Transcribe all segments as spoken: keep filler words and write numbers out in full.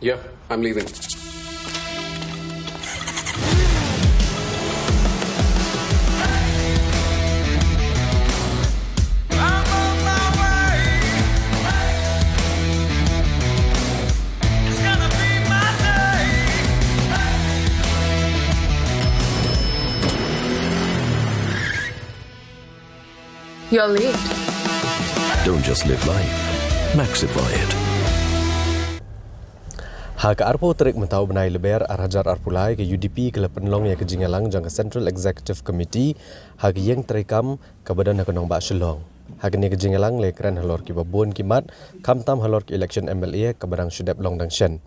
Yeah, I'm leaving. You're late. Don't just live life. Maxify it. Ha ka arphew tarik mynta u bnai Lber ar hajar arphew lai, ka U D P ka la pynlong ïa ka jingïalang jong ka Central Executive Committee ha ka ïing treikam kaba don ha ka nongbah Shillong. Ha kane ka jingïalang la ïakren halor kiba bun ki mat, khamtam halor ka election M L A kaba dang shu dep long dang shen.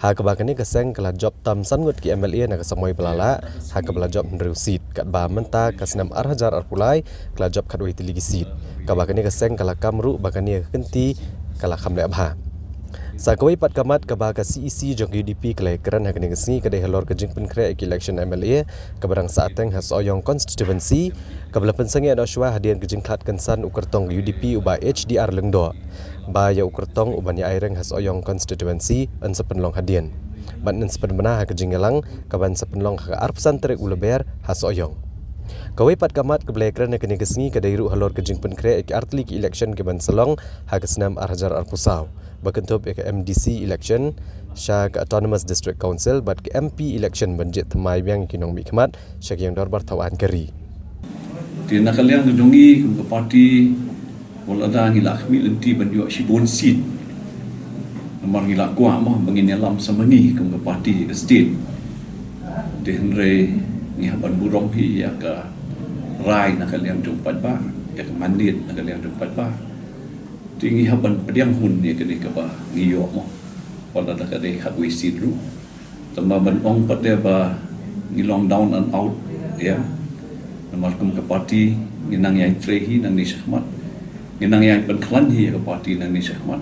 Ha kaba kane ka seng ka la jop tam san ngut ki M L A na ka samoi ba la lah, ha kaba la jop hynriew seat, katba mynta ka snem ar hajar arphew lai ka la jop khatwei tylli ki seat. Kaba kane ka seng ka la kam ruh ba kane ka kynti ka la kham leh bha. Sa kawei pat ka mat kaba ka C E C jong ka U D P ka la ïakren ha kane ka sngi ka dei halor ka jingpynkhreh ïa ka election M L A kaba dang sahteng ha Sohiong constituency, kaba la pynsangeh noh shuwa hadien ka jingkhlad kynsan u kyrtong ka U D P u Bah H D R Lyngdoh ba ïa u kyrtong uban ïa aireng ha Sohiong constituency yn sa pynlong hadien. Bad yn sa pynbna ha ka jingïalang kaban sa pynlong ha ka arphew san tarik u Lber ha Sohiong. Kawei pat ka mat kaba la ïakren ha kane ka sngi ka dei ruh halor ka jingpynkhreh ïa ki artylli ki election kiban sa long ha ka snem ar hajar arphew saw, ba kynthup ïa ka M D C election, sha ka Autonomous District Council bad ka M P election ban jied thymmai biang ïa ki nongmihkhmat sha ka ïing dorbar thaw aiñ ka ri. Te na ka liang ka jong ngi kum ka party, wat lada ngi la khmih lynti ban ïoh shibun seat, namar ngi la kwah mo ba ngin ïalam sa ma ngi kum ka party ka state. Te hynrei ngi hap ban burom hi ïa ka rai na ka liang jong paidbah, ïa ka mandate na ka liang jong paidbah. Te ngi hap ban pdiang hun ïa kane kaba ngi ïoh mo, wat lada ka dei khatwei seat ruh. Tangba ban ong pat de ba ngi long down and out, ïa. Namar kum ka party ngi nang ïai trei hi nangne shakhmat, ngi nang ïai pynkhlaiñ hi ïa ka party nangne shakhmat.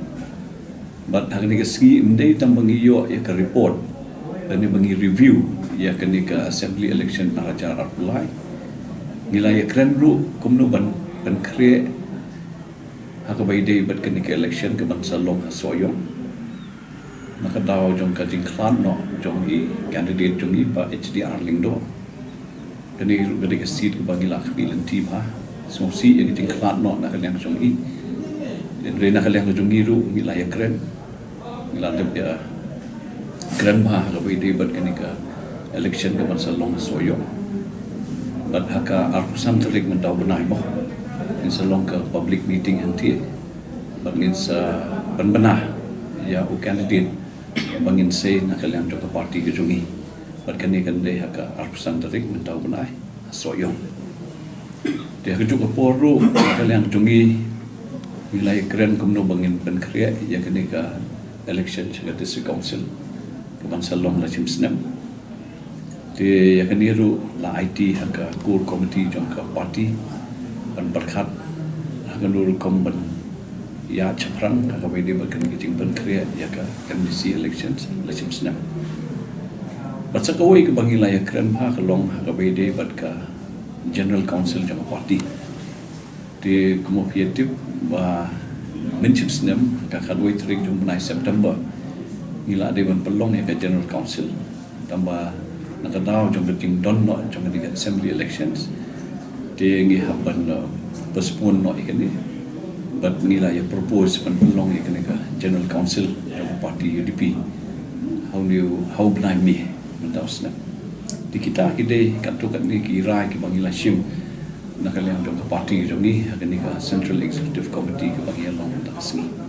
Bad ha kane ka sngi ym dei tang ba ngi ïoh ïa ka report, lane ba ngi review ïa kane ka assembly election ar hajar arphew lai. Ngi la ïakren ruh kumno ban pynkhreh ha kaba ïadei bad kane ka election kaban sa long ha Sohiong, na ka daw jong ka jingkhlad noh jong i candidate jong i Bah H D R Lyngdoh. Kane ruh ka dei ka seat kaba ngi la khmih lynti bha. Sngewsih ïa ka jingkhlad noh na ka liang jong i. Hynrei na ka liang jong ngi ruh ngi la ïakren, ngi la dep ïakren bha ha kaba ïadei bad kane ka election kaban sa long ha Sohiong. Bad ha ka arphew san tarik mynta u bnai mo, ngin sa long ka public meeting hangtei. Bad ngin sa pynbna ïa u candidate ba ngin sei na ka liang jong ka party ka jong ngi. Bad kane kan dei ha ka arphew san tarik mynta u bnai ha Sohiong. Te ha kajuh ka por ruh na ka liang jong ngi, ngi la ïakren kumno ba ngin pynkhreh ïa kane ka election sha ka District Council kaban sa long la shim snem. Te ïa kane ruh la aiti ha ka core committee jong ka party ban pyrkhat ha kano rukom ban ïaid shaphrang ha kaba ïadei bad kane ka jingpynkhreh ïa ka M D C elections la shim snem. Bad sa kawei kaba ngi la ïakren bha ka long ha kaba ïadei bad ka General Council jong ka party. Te kumba phi ïa tip ba mynship snem ka khatwei tarik jong u bnai September ngi la dei ban pynlong ïa ka General Council. Tangba na ka daw jong ka jingdon noh jong ka dei ka assembly elections, te ngi hap ban, uh, postpone noh ïa kane. Bad ngi la ïa propose ban pynlong ïa kane ka General Council jong ka party U D P ha une u, ha u bnai May mynta u snem. Te kita ki dei katto katne ki rai kiba ngi la shim na ka liang jong ka party jong ngi ha kane ka Central Executive Committee kaba ngi ïa long mynta ka sngi.